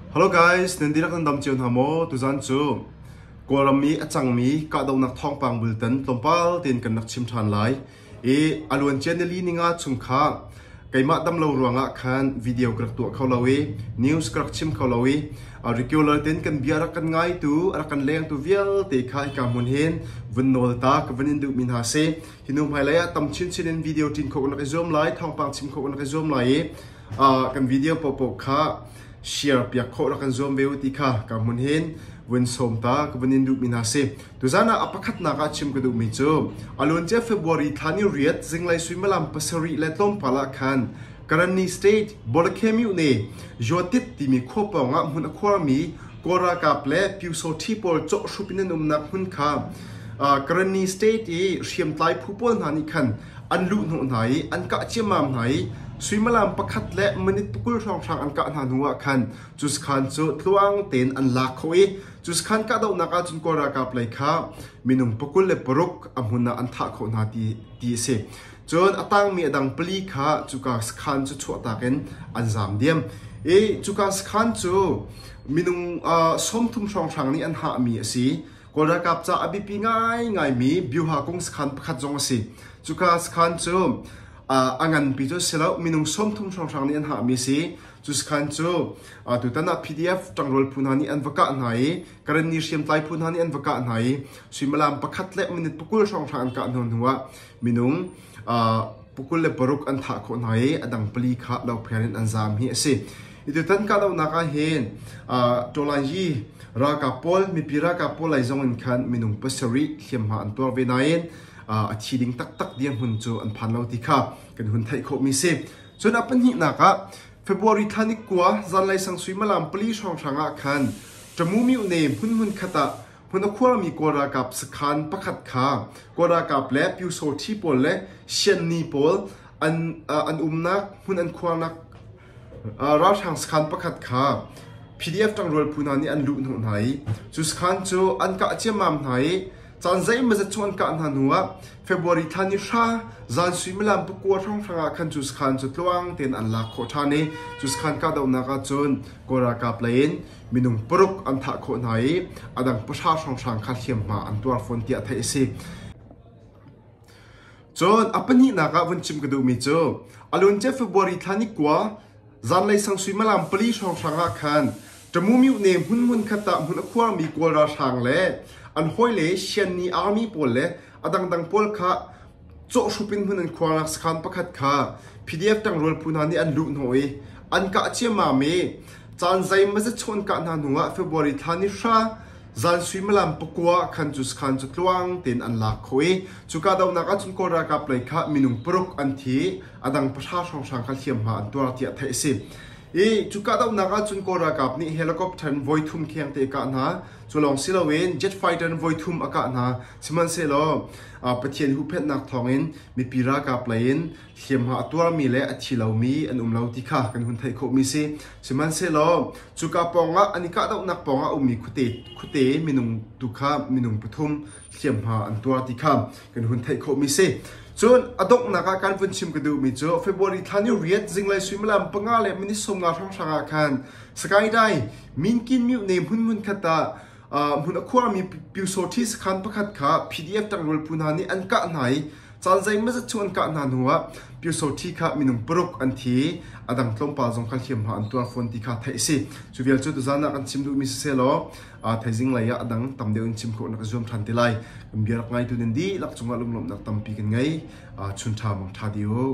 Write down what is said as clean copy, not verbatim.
Hello guys, nan dihlak nan dam cio hna maw? Tuzan cu Kawlram i a cangmi kahdohnak thawngpang bultan tlawmpal tein kan rak chim ṭhan lai. I a luancia nili ninga chung kha keimah dam lo ruangah khan video ka rak tuah kho lo i news ka rak chim kho lo i regular tein kan bia rak kan ngaitu, rak kan lengtu vialte kha hika hmun hin vun nawl ta ka vun in duhmi hna si. Hi hnu hmailei ah tam chinchin in video ṭin khawh kan rak i zuam lai, thawngpang chim khawh kan rak i zuam lai i kan video paohpaoh kha share piak khawh rak kan zuam ve u ti kha ka hmun hin vun sawm ta ka vun in duhmi hna si. Tuzan ah a pakhatnak ah chim ka duhmi cu aluancia February thla ni riat zinglei suimilam pasarih le tlawmpal ah khan Karenni State Bawlakhe ne Yotit timi khua pawng ah hmun a khuarmi Kawl ralkap le Pyusawṭhi pawl cawhhrup in an umnak hmun kha Karenni State i hriamtlai phu pawl hna nih khan an luhhnawh hna i an kah ciammam hna i suimilam pakhat le minute pakul hrawnghrang an kah hna hnu ah khan cu sakhan cu tluang tein an lak khawh i cu sakhan kahdohnak ah cun Kawl ralkap lei kha minung pakul le paruk a hmun ah an thah khawh hna ti ti a si. Cun a tangmi a dang pali kha cuka sakhan cu chuahtak in an zaam diam. I cuka sakhan cu minung 30 hrawnghrang nih an hahmi a si. Kawl ralkap ca a biapi ngaingaimi Byuha kung sakhan pakhat zong a si. Cuka sakhan cu a nganpi cu si lo, minung 30 hrawnghrang nih an hahmi a si. Cu sakhan cu tutan ah PDF ṭangrual phu hna nih an va kah hna i Karenni hriamtlai phu hna nih an va kah hna i suimilam pakhat le minute pakul hrawnghrang an kah hnu hnuah minung pakul le paruk an thah khawh hna i a dang pali kha lopher in an zaam hi a si. I tutan kahdohnak ah hin Tawlai ralkap pawl mipi ralkap pawl lei zong in khan minung pasarih hliamhma an tuar ve nain a thi ding taktak dirhmun cu an phan lo ti kha kan hun theih khawhmi si. Cun a pahnihnak ah February thla ni kua zanlei sang suimilam pali hrawnghrang ah khan Tamu myone hmun hmun khat ah hmun a khuarmi Kawl ralkap sakhan pakhat kha Kawl ralkap le Pyusawṭhi pawl le Sianni pawl an an umnak hmun an khuarnak ralhrang sakhan pakhat kha PDF ṭangrual phu hna nih an luhhnawh hna i cu sakhan cu an kah ciammam hna i caan zeimawzat chung an kah hna hnu ah February thla ni hra zan suimilam pakua hrawnghrang ah khan cu sakhan cu tluang tein an lak khawh ṭhan i cu sakhan kahdohnak ah cun Kawl ralkap lei in minung paruk an thah khawh hna i a dang pahra hrawnghrang kha hliamhma an tuar fawn tiah theih a si. Cun a pahnihnak ah vun chim ka duhmi cu aluncia February thla ni kua zanlei sang suimilam pali hrawnghrang ah khan Tamu myone hmun hmun khat ah hmun a khuarmi Kawl ralhrang le an hawile Sianni Army pawl le a dangdang pawl kha cawhhrup in hmun an khuarnak sakhan pakhat kha PDF ṭangrual phu hna nih an luhhnawh i an kah ciammam i caan zeimawzat chung an kah hna hnu ah February thla ni hra zan suimilam pakua khan cu sakhan cu tluang tein an lak khawh i cu kahdohnak ah cun Kawl ralkap lei kha minung paruk an thi a dang pahra hrawnghrang kha hliamhma an tuar tiah theih a si. I cu kahdohnak ah cun Kawl ralkap nih helicopter in voithum kheng te kah hna cu lawng si loin jet fighter in voithum a kah hna sihmanhsehlaw Pathian huhphenhnak thawngin mipi ralkap lei in hliamhma a tuarmi le a thi lomi an um lo ti kha kan hun theih khawhmi si. Sihmanhsehlaw cuka pawngah an i kahdohnak pawngah a ummi khuate khuate minung tu kha minung pathum hliamhma an tuar ti kha kan hun theih khawhmi si. Cun a donghnak ah kan vun chim ka duhmi cu February thla ni riat zinglei suimilam panga le minute sawmnga hrawnghrang ah khan Sakaidai Minkin myone hmun hmun khat ah hmun a khuarmi Pyusawṭhi sakhan pakhat kha PDF ṭangrual phu hna nih an kah hna i caan zeimawzat chung an kah hna hnuah Pyusawṭhi kha minung paruk an thi i a dang tlawmpal zong kha hliamhma an tuar fawn ti kha theih a si. Cu vial cu tuzaan ah kan chim duhmi siseh law thaizing lei ah a dang tam deuh in chim khawh nak i zuam ṭhan te lai. Kan bia rak ngaitu nan dihlak cungah lunglawmhnak tampi kan ngei. Chun ṭha mang ṭha dih u.